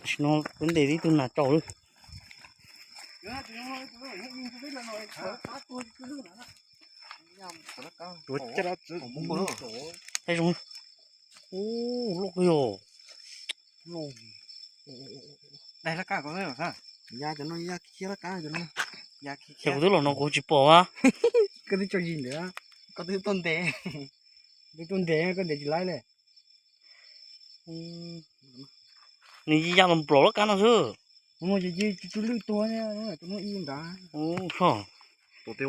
Tam sim no peb ntes tib tug nas tsaus lawm. Ub, loj kawg yog. Ces kuv twb los no kuv tsis pom a. Koj twb tso zis ntawd, koj twb tuaj ntes, twb tuaj ntes koj ntes tsis laib li. Nws yaj los nplaum lub kab no xwb. Tus no ces tus lwj tuag, tus no ib nrad. Ub, tsis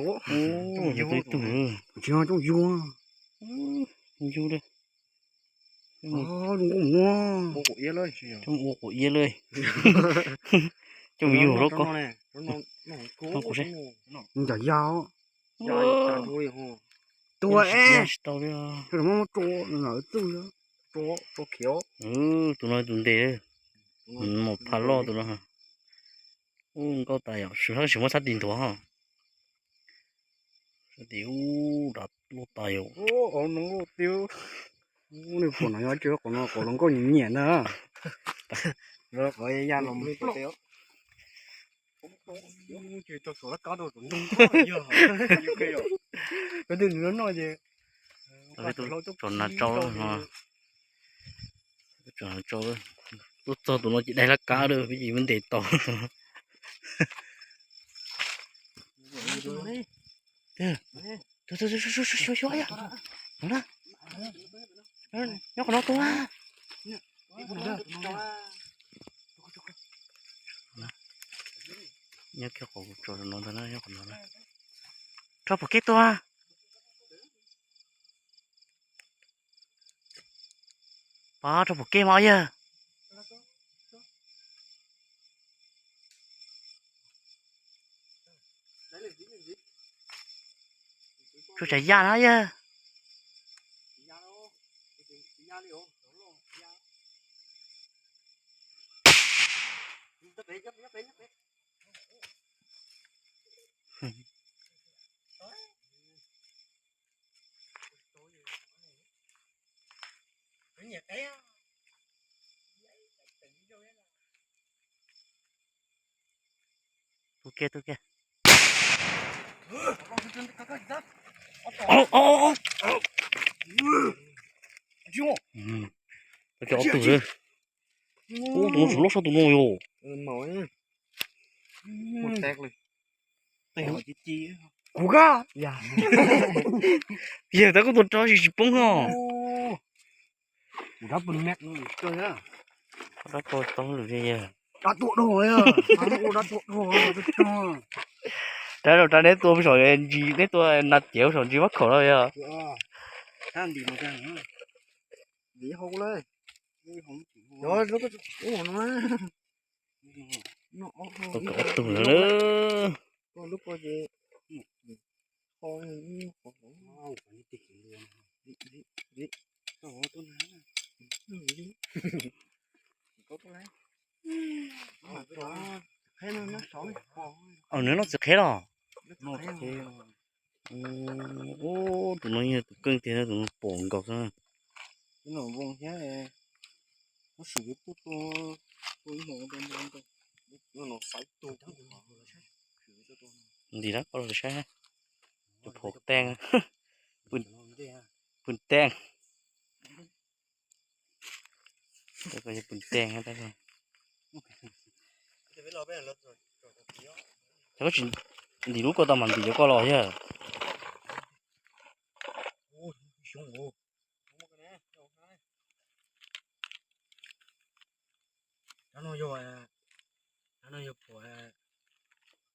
yog coob yug. Yug li. Coob ua quav iab li. Coob yug lub ko. Ncav yaj. Tua es tsis tau li. Tus no tus ntes, mus pha loj tus no. Ub, nkauj tas yom, tsis muab sab tim ntuav ho. Sab tim ub, dav luaj tas yom. Ub, nws pom no yog tsis qhov no qhov hluas nkauj nyiam nyiam ntag. Tso nas tsau, tso nas tsau, tuaj txog tus no ces dai laj kab lawm, peb ces muab ntes tau. Nyob qhov no tua. Nyob kiag qhov kuv tso no ntag na, nyob qhov no na. Rho pom keb tua. Pov rho pom keb mas yawg. Tsuas tsam yaj na yawg. Tub kiag, tub kiag. Tub kiag ob tug. Ub, tus no tsuas loj sab tus no yom. Kuv kab. Yawg, tab koj tua rau tsis tsis poob ho. Kuv rab pw me, rab tua tau lwm li yawg. Rab tua dog, rab tua dog. Rab rau rab neb tua saum ntsis, neb tua nas tiav saum ntsis mab khaum no yog. Tua ob tug lawm. Nws noj txiv qheb los? Ub, tus no yog tus keej tiag, tus no pom nkaus xwb. Ntim lawm, koj los saib. Tus phaum teej, pw teej. Pw teej. Ces koj tsis ntim lub ko tau mas ntim cov ko los yog.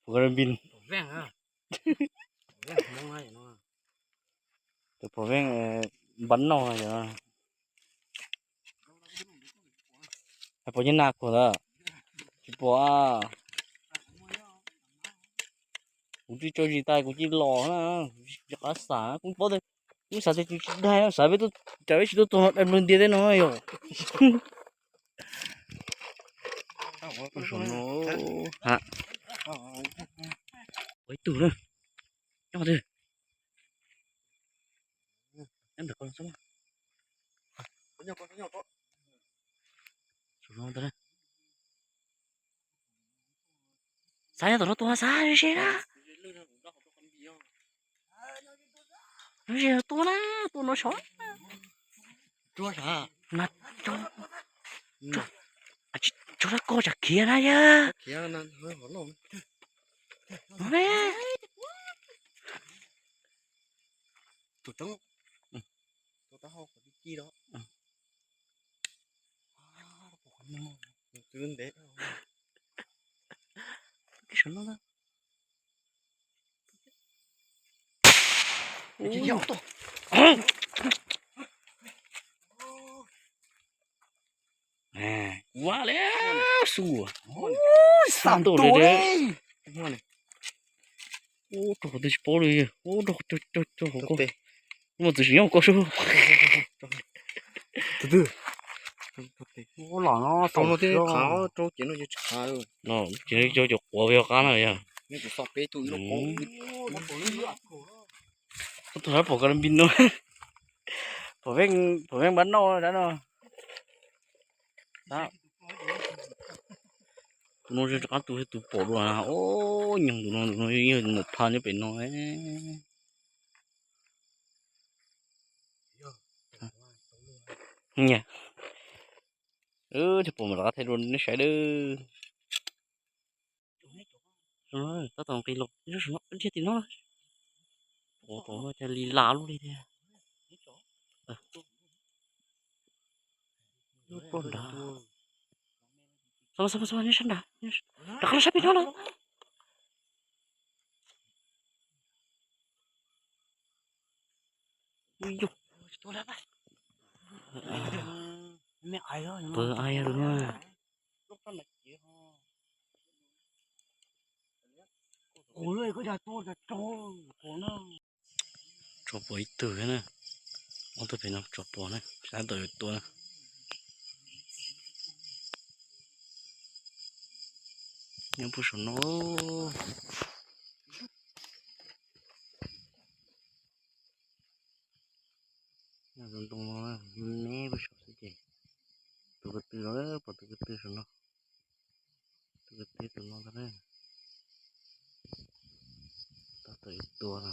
Phuv Karamin. Tus phuv Veej npab noj yom. Hais puas nyob na khuam ntawd? Tsis pom. Kuv tsis tso zis tas kuv cia los na, tsis qab xav, kuv paub tias, kuv xav tias kuv tsis daig, xav peb tuaj, cas peb tsis tuaj tua daim nplua ntias tej no yom. Saum no, ha, ua ib tug na, nyob twg? Nyob ntawm ko xwb. Saum no ntag na. Xav nyob tom no tua xav ze na. Ze tua na, tua no sov. Tso lab koj tsam khiav na yog. Kuv vaj li xu, xa tuaj li. Ub, rau qhov twg tsis paub li, ub, rau qhov cog cog cog hauv ko. Muaj txwv sim nyob hauv ko sub. Tus twg? Ub, los no tau no tib qhav rau ces no ces tsis qhav. Ces cov quav yog qab na yog. Tus sab pom ka npis no. Pom veej npab noj dab no. Tus no rov qab tus tus pom dua na. Os, nyoog tus no, tus no yeej mus pha nyob pem no. Nyias, cov pom mas rov qab thaij dua nej saib dab. Tab tom nqis los dhia tim no. Ua rau no cas li las luaj li tiag. Lub poj nrad. Xav mas xav mas xav mas nyob sab nrad, rov qab los sab pem no lawm. Ub, yus. Pw ai tus no. Tso pom ib tug na. Ob tug pem no tso pom na, sab tod yuav tua na. Nyob puag saum no. Ntoo no neb puag saum xwb ces tus ko tw los pom tus ko tw saum no. Tus ko tw tus no ntag na. Tab tom tua no,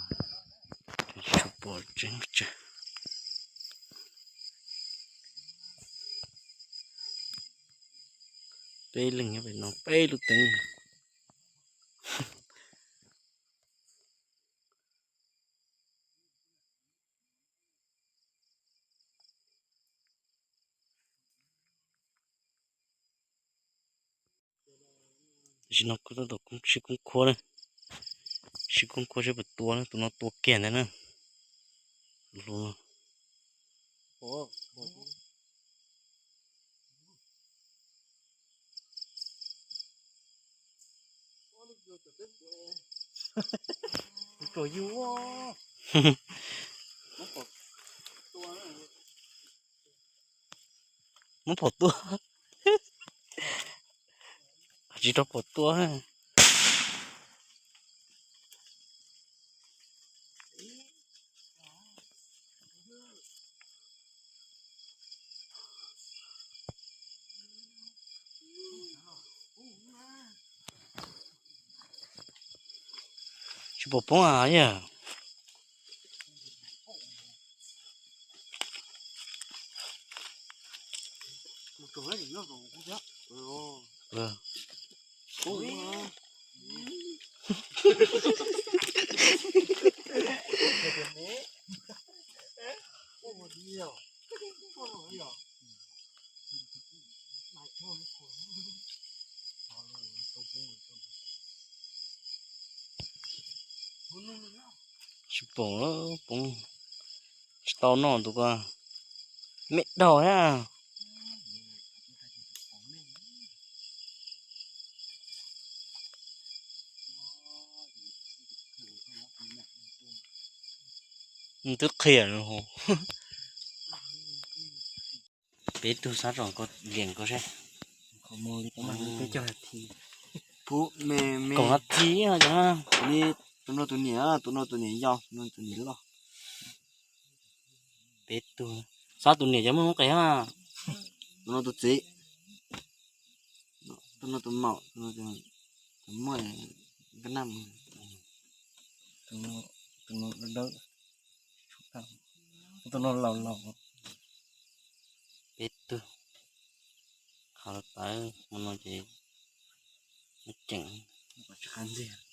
tsis tshua pom tseeb tsawg. Peb leeg nyob pem no peb lub teeb. Tam sim no kuv tab tom sib koob khuab na, sib koob khuab seb puas tua na, tus no tua kiag ntag na. Tus hluas no. Muab phom tua. Tsis rau phom tua. Tsis pom poob a yog. Tsis pom, poob tsis tau noj tus ko, me daug na. Twb qhia. Peb tug sab tod ko liam ko seb. Kaum nas this cov na. Tus no tus niam, tus no tus niam yau, tus no tus niam loj. Peb tug, sab tus niam cov muaj hoob qes ha. Tus no tus txiv, tus no tus maum, tus no tus Muaj nkaj naj, tus no dawb, tus no laus laus. Peb tug qhov tawv hmo no ces muaj ceem, tsis qab ntxiag.